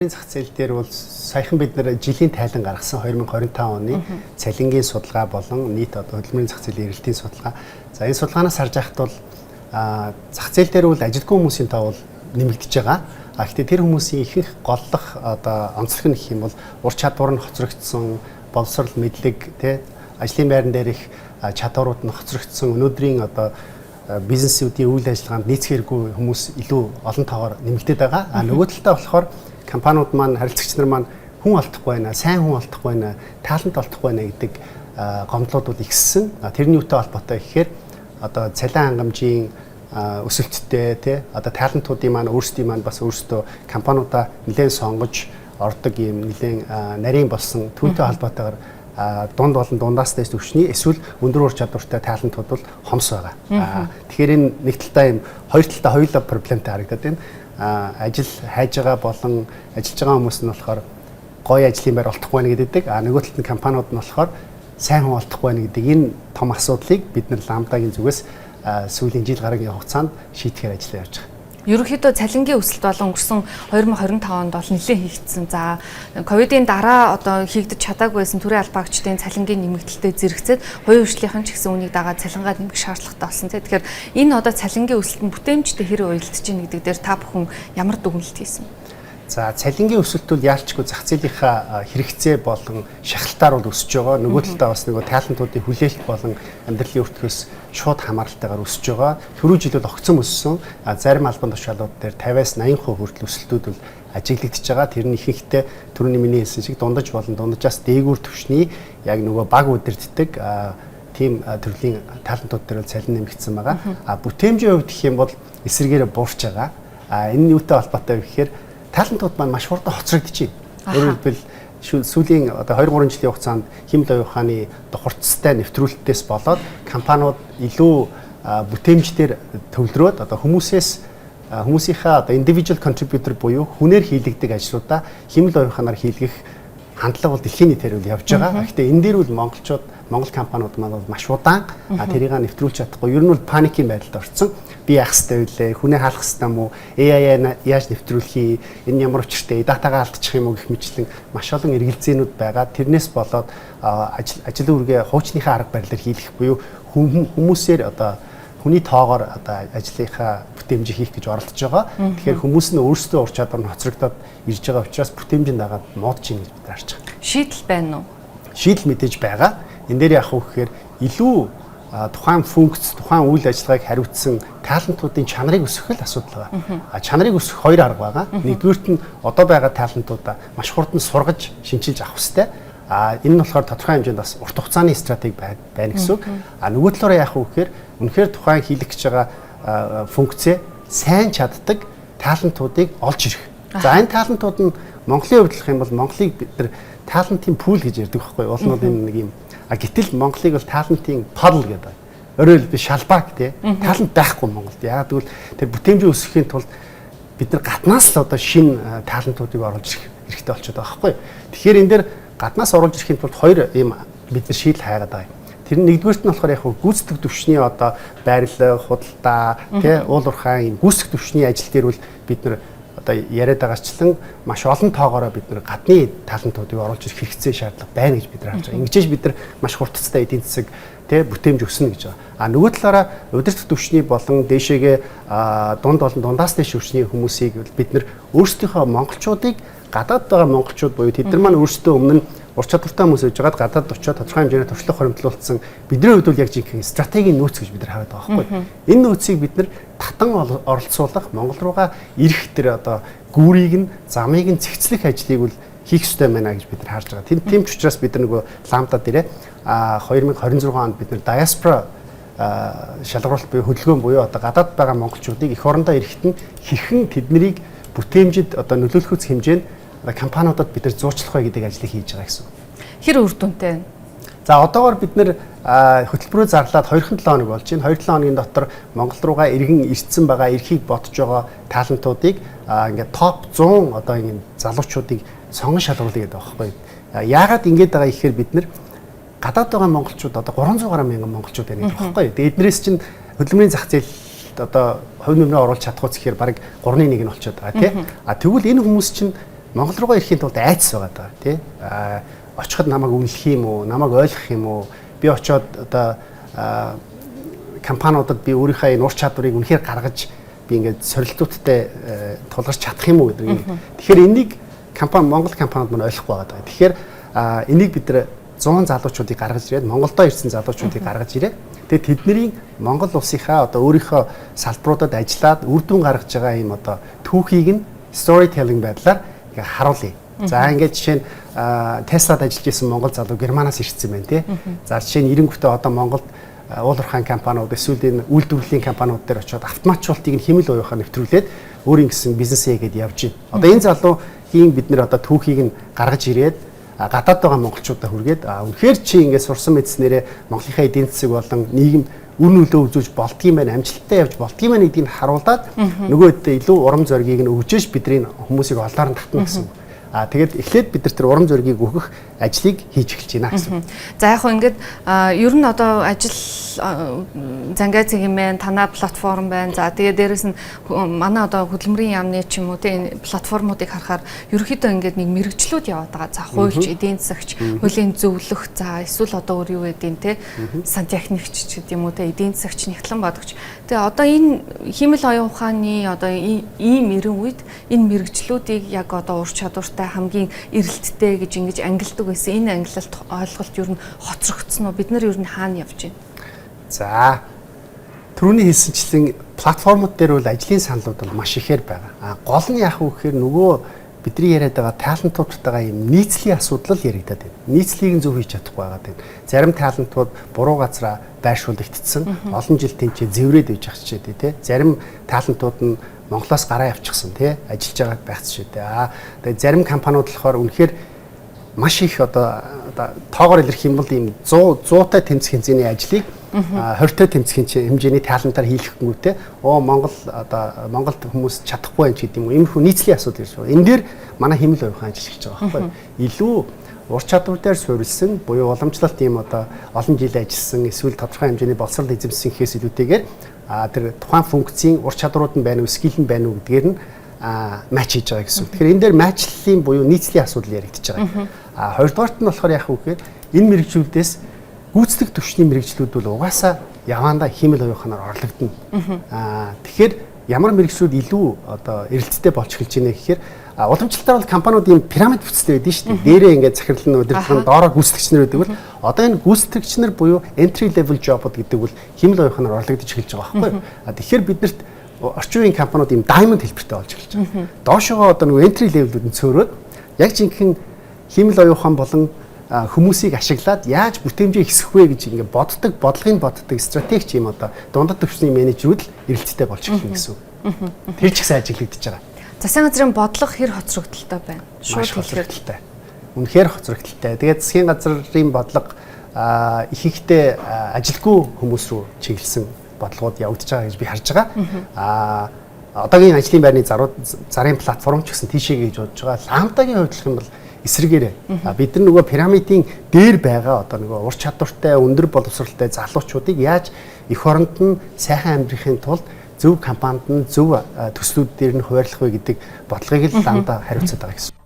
Зах зээл дээр бол саяхан бид нэр жилийн тайлан гаргасан 2025 оны цалингийн судалгаа болон нийт одоо хөдөлмөрийн зах зээлийн эрэлтийн судалгаа. За, энэ судалгаанаас харж байхад бол зах зээл дээр бол ажилгүй хүмүүсийн тоо бол нэмэгдэж байгаа. А гэхдээ тэр хүмүүсийн ихэнх голлох одоо онцлог нь гэх юм бол ур чадвар нь хоцрогдсон, боловсрол, мэдлэг, тий, ажлын байран дээр их чадварууд нь хоцрогдсон, өнөөдрийн одоо бизнесүүдийн үйл ажиллагаанд нийцхээргүй хүмүүс илүү олон тоогоор нэмэгдээд байгаа. А нөгөө талдаа болохоор компаниуд маань, харилцагч нар маань хүн олдохгүй байна, сайн хүн олдохгүй байна, talent олдохгүй байна гэдэг гомдлууд бол ихссэн. Тэрний юутай холбоотой гэхээр одоо цалин хангамжийн өсөлттэй, тий, одоо talent уудын маань өөрсдийн маань бас өөрсдөө компаниудаа нэлээд сонгож ордог юм нэлээд нарийн болсон. Түүнтэй холбоотойгоор дунд болон дундаас дээш түвшний эсвэл өндөр ур чадвартай talent ууд бол хомс байгаа. Тэгэхээр энэ нэг талдаа юм хоёр талдаа хоёулаа проблемтай харагдаад байна. Ажил хайж байгаа болон ажиллаж байгаа хүмүүс нь болохоор гоё ажлын байр олдохгүй байна гэдэг. А нөгөө талд нь компаниуд нь болохоор сайн хүн олдохгүй байна гэдэг энэ том асуудлыг бид нар Ламдагийн зүгээс сүүлийн жил гарагийн хугацаанд шийдэхээр ажиллаа явж байгаа. Ерөнхийдөө цалингийн өсөлт болон өнгөрсөн 2025 онд бол нэлээд хийгдсэн. За, ковидын дараа одоо хийгдэж чадаагүй байсан төрийн албаагчдын цалингийн нэмэгдэлтэй зэрэгцээд хувийн хвшлийнхэн ч гэсэн үүнийг дагаад цалингаа нэмэх шаардлагатай болсон. Тэгэхээр энэ одоо цалингийн өсөлт нь бүтээмжтэй хэр уялдаж байна гэдэг дээр та бүхэн ямар дүгнэлт хийсэн бэ? За, цалингийн өсөлт бол яалчгүй зах зээлийнхаа хэрэгцээ болон шахалтаар бол өсөж байгаа. Нөгөө талдаа бас нөгөө talent уудын хүлээлт болон амьдралын өртгөөс шууд хамааралтайгаар өсөж байгаа. Түрүү жил бол огцом өссөн. Зарим албан тушаалууд дээр 50-аас 80% хүртэл өсөлтүүд бол ажиглагдчихж байгаа. Тэр нь ихэнхдээ түрүүний миний хэлсэн шиг дундаж болон дунджаас дээгүүр түвшний яг нөгөө баг удирддаг тийм төрлийн talent ууд дээр бол цалин нэмэгдсэн байгаа. А бүтээмжийн хувьд гэх юм бол эсрэгээрээ буурч байгаа. А энэ нь юутай холбоотой вэ гэхээр talent ууд маань маш хурдан хоцрогдож байна. Өөрөөр хэлбэл, сүүлийн одоо 2 3 жилийн хугацаанд хиймэл оюун ухааны хурцтай нэвтрүүлэлтээс болоод компаниуд илүү бүтээмжээр төвлөрөөд одоо хүмүүсээс хүмүүсийнхээ одоо individual contributor буюу хүнээр хийлэгдэг ажлуудаа хиймэл оюун ухаанаар хийлгэх хандлага бол дэлхийн нийтээр бол явж байгаа. Гэхдээ энэ дээр бол монголчууд, Монгол компаниуд маань бол маш удаан тэрийг нэвтрүүлж чадахгүй. Ер нь бол паникийн байдалд орцсон. Би яах ёстой вүлээ? Хүнээ хаалах ёстой юм уу? AI яаж нэвтрүүлэх юм? Энэ ямар учиртай? Датагаа алдчих юм уу гэх мэтчлэн маш олон эргэлзээнүүд байгаа. Тэрнээс болоод ажил үүргээ хуучныхаа арга барилаар хийлгэх буюу хүмүүсээр одоо хүний тоогоор одоо ажлынхаа бүтээмжийг хийх гэж оролдож байгаа. Тэгэхээр хүмүүс нь өөрсдөө ур чадвар нь хоцрогдоод ирж байгаа учраас бүтээмжийн дагаад муудж ийн гэж бид харж байгаа. Шийдэл байна уу? Шийдэл мэдээж байгаа. Энэ дээр яах вэ гэхээр илүү тухайн функц, тухайн үйл ажиллагааг хариуцсан talent уудын чанарыг өсгөх л асуудал байгаа. А чанарыг өсгөх хоёр арга байгаа. Нэгдүгээрт нь одоо байгаа talent уудаа маш хурдан сургаж, шинчилж авах хэрэгтэй. А энэ нь болохоор тодорхой хэмжээнд бас урт хугацааны стратеги байна гэсэн үг. А нөгөө талаараа яах вэ гэхээр үнэхээр тухайн хийлэх гэж байгаа функцээ сайн чаддаг talent уудыг олж ирэх. За, энэ talent ууд нь Монголын хувьд гэх юм бол Монголыг бид нар talent ын pool гэж ярьдаг байхгүй юу? Уул нь бол энэ нэг юм. А гэтэл Монголыг бол talent ын puddle гэдэг. Өөрөөр хэлбэл, шалбааг, тий. Talent байхгүй Монголд. Яагаад гэвэл тэр бүтээмжийн өсөхийн тулд бид нар гаднаас л одоо шинэ talent уудыг оруулж ирэх хэрэгтэй болчиход байгаа байхгүй юу? Тэгэхээр энэ дээр гаднаас оруулж ирэхийн тулд хоёр ийм бид нар шийдэл хайгаад байгаа юм. Тэр нь нэгдүгээрт нь болохоор яг гүйцэтгэх түвшний одоо байрлал, худалдаа, тий, уул уурхай ийм гүйцэтгэх түвшний ажил дээр бол бид нар одоо яриад байгаачлан маш олон тоогоороо бид нар гадны talent уудыг оруулж ирэх хэрэгцээ, шаардлага байна гэж бид нар харж байгаа. Ингэж бид нар маш хурдцтай эдийн засаг, тий, бүтээмж өснө гэж байгаа. А нөгөө талаараа удирдах түвшний болон дээшээгээ дунд болон дундаас дээш түвшний хүмүүсийг бид нар өөрсдийнхөө монголчуудыг, гадаад байгаа монголчууд буюу тэд нар маань өөрсдөө өмнө нь ур чадвартай хүмүүс байж байгаад гадаад очиод тодорхой хэмжээний туршлага хуримтлуулсан, бидний хувьд бол яг жинхэнэ стратегийн нөөц гэж бид нар хараад байгаа байхгүй. Энэ нөөцийг бид нар татан оролцуулах, Монгол руугаа ирэх тэр одоо гүүрийг нь, замыг нь цэгцлэх ажлыг бол хийх ёстой байна гэж бид нар харж байгаа. Тийм ч учраас бид нар нөгөө Ламда дээрээ 2026 онд бид нар диаспора шалгаруулалт буюу хөдөлгөөн буюу одоо гадаад байгаа монголчуудыг эх орондоо ирэхэд нь хэрхэн тэднийг бүтээмжид одоо нөлөөлөх хэмжээнд компаниудад бид нар зуучлах вэ гэдэг ажлыг хийж байгаа гэсэн. Хэр үр дүнтэй вэ? За, одоогор бид нар хөтөлбөрөө зарлаад 2-7 хоног болж байна. 2-7 хоногийн дотор Монгол руугаа иргэн ирсэн байгаа, ирэхийг бодож байгаа talent уудыг ингээд топ 100 одоо ингэ залуучуудыг сонгон шалгаруулъя гэдэг байгаа байхгүй. Яагаад ингэж байгаа ихээр бид нар гадаад байгаа монголчууд одоо 300 гаруй мянган монголчууд байна гэдэг байгаа байхгүй. Тэгээ эднээс чинь хөдөлмөрийн зах зээлд одоо хувь нэмрээ оруулж чадах үс гэхээр бараг 3-1 нь болчиход байгаа, тий. А тэгвэл энэ хүмүүс чинь Монгол руугаа ирэхийн тулд айдас байгаа даа, тий. Очиход намайг үнэлэх юм уу, намайг ойлгох юм уу? Би очиод одоо компаниудад би өөрийнхөө энэ ур чадварыг үнэхээр гаргаж би ингээд сорилтуудтай тулгарч чадах юм уу гэдэг юм. Тэгэхээр энийг компани, Монгол компаниуд мань ойлгохгүй байгаа даа. Тэгэхээр энийг бид нар 100 залуучуудыг гаргаж ирээд, Монголдоо ирсэн залуучуудыг гаргаж ирээд, тэгээд тэдний Монгол улсынхаа одоо өөрийнхөө салбаруудад ажиллаад үр дүн гаргаж байгаа ийм одоо түүхийг нь storytelling байдлаар ингээ харуулъя. За, ингээд жишээ нь Теслад ажиллаж исэн монгол залуу Германаас ирсэн байна, тий. За, жишээ нь эренгүүтээ одоо Монголд уул уурхайн компаниуд эсвэл энэ үйлдвэрлэлийн компаниуд дээр очиод автоматжуулалтыг нь хиймэл оюун ухаан нэвтрүүлээд өөрийн гэсэн бизнесээ хийгээд явж байна. Одоо энэ залуугийн бид нэр одоо түүхийг нь гаргаж ирээд гадаад байгаа монголчуудаа хүргээд, үнэхээр чи ингээд сурсан мэдснээрээ Монголынхаа эдийн засаг болон нийгэмд үр нөлөө үзүүлж болдгийм байна, амжилттай явж болдгийм байна гэдгийг харуулад нөгөө хэдээ илүү урам зоригийг нь өгчөөж бидний хүмүүсийг олоор нь татна гэсэн. А тэгээд эхлээд бид нар тэр урам зоригийг өгөх ажлыг хийж эхэлж байна гэсэн. За, яг хөө ингээд ер нь одоо ажил зангаа цэг юм байна, танаа платформ байна. За, тэгээд дээрэс нь манай одоо хөдөлмөрийн яамны ч юм уу те, энэ платформуудыг харахаар ерөнхийдөө ингээд нэг мэргэжлүүд яваад байгаа. За, хуульч, эдийн засагч, хуулийн зөвлөх, за эсвэл одоо өөр юу гэдэг те, сантехникч ч гэдэг юм уу те, эдийн засагч, нягтлан бодогч. Тэгээ одоо энэ хиймэл оюун ухааны одоо ийм эрен үед энэ мэргэжлүүдийг яг одоо ур чадвартай, хамгийн эрэлттэй гэж ингэж ангилдаг байсан. Энэ ангилалт, ойлголт ер нь хоцрогдсон уу? Бид нар ер нь хаана явж байна? За, түрүүний хэлсэнчлэн платформуд дээр бол ажлын саналууд бол маш ихээр байгаа. А гол нь яах вэ гэхээр нөгөө бидний яриад байгаа talent уудтайгаа юм нийцлийн асуудал л яригдаад байна. Нийцлийг нь зөв хийж чадахгүй байгаа байна. Зарим talent ууд буруу газараа байршуулагдсан. Олон жил тэнцээ зэврээд байж ах жишээтэй, тий. Зарим talent ууд нь Монголоос гараа явчихсан, тий, ажиллаж байгаа байх жишээтэй. Аа, тэгээ зарим компаниуд болохоор үнэхээр маш их одоо тоогоор илэрх юм бол ийм 100 100-тай тэмцэх хэмжээний ажлыг 20-тай тэмцэх хэмжээний talent аар хийлгэхгүйтэй оо Монгол одоо Монголд хүмүүс чадахгүй байх гэдэг юм уу. Иймэрхүү нийцлийн асуудал ирж байгаа. Энэ дээр манай хиймэл оюун ухаан ажиллаж байгаа байхгүй юу? Илүү ур чадвар дээр суурилсан буюу уламжлалт ийм одоо олон жил ажилласан эсвэл тодорхой хэмжээний боловсрол эзэмшсэн гэхээс илүүтэйгээр тэр тухайн функцийн ур чадварууд нь байна уу, skill нь байна уу гэдгээр нь match хийж байгаа гэсэн үг. Тэгэхээр энэ дээр match ллын буюу нийцлийн асуудал яригдчихэж байгаа. А хоёрдугаарт нь болохоор яах вэ гэхээр энэ мэргэжлүүдээс гүйцэтгэх түвшний мэргэжлүүд бол угаасаа явандаа хиймэл оюун ухаанаар орлогдно. Тэгэхээр ямар мэргэжлүүд илүү одоо эрэлттэй болж эхэлж байна гэхээр уламжлалтаар бол компаниуд ийм пирамид бүтцтэй байдаг шүү дээ. Дээрээ ингээд захирал нь, удирдлага нь, доороо гүйцэтгэгч нар байдаг бол одоо энэ гүйцэтгэгч нар буюу entry level job-ууд гэдэг бол хиймэл оюун ухаанаар орлогдож эхэлж байгаа байхгүй юу? Тэгэхээр биднэрт орчин үеийн компаниуд ийм diamond хэлбэртэй болж эхэлж байгаа. Доошогоо одоо нөгөө entry level-үүд нь цөөрөөд яг жинхэнэ хиймэл оюун ухаан болон хүмүүсийг ашиглаад яаж бүтээмжээ ихсэх вэ гэж ингээ боддог, бодлогыг боддог стратегч юм одоо дундад түвшний менежерүүд л эрэлттэй болж эхэлнэ гэсэн үг. Тэр ч ихсэн ажиглагдаж байгаа. Засгийн газрын бодлого хэр хоцрогдолтой байна? Шууд хэлэхээр. Үнэхээр хоцрогдолтой. Тэгээд засгийн газрын бодлого ихэнхдээ ажилгүй хүмүүс рүү чиглэсэн бодлогууд явагдаж байгаа гэж би харж байгаа. Одоогийн ажлын байрны зарууд зарын платформ ч гэсэн тийшээ гэж бодож байгаа. LaMDA-гийн хувьд юм бол эсрэгээрээ бид нар нөгөө пирамидын дээр байгаа одоо нөгөө ур чадвартай, өндөр боловсролтой залуучуудыг яаж эх оронд нь сайхан амьдрахын тулд зөв компанид нь зөв төслүүд дээр нь хуваарлах вэ гэдэг бодлогыг л LaMDA хариуцаад байгаа гэсэн.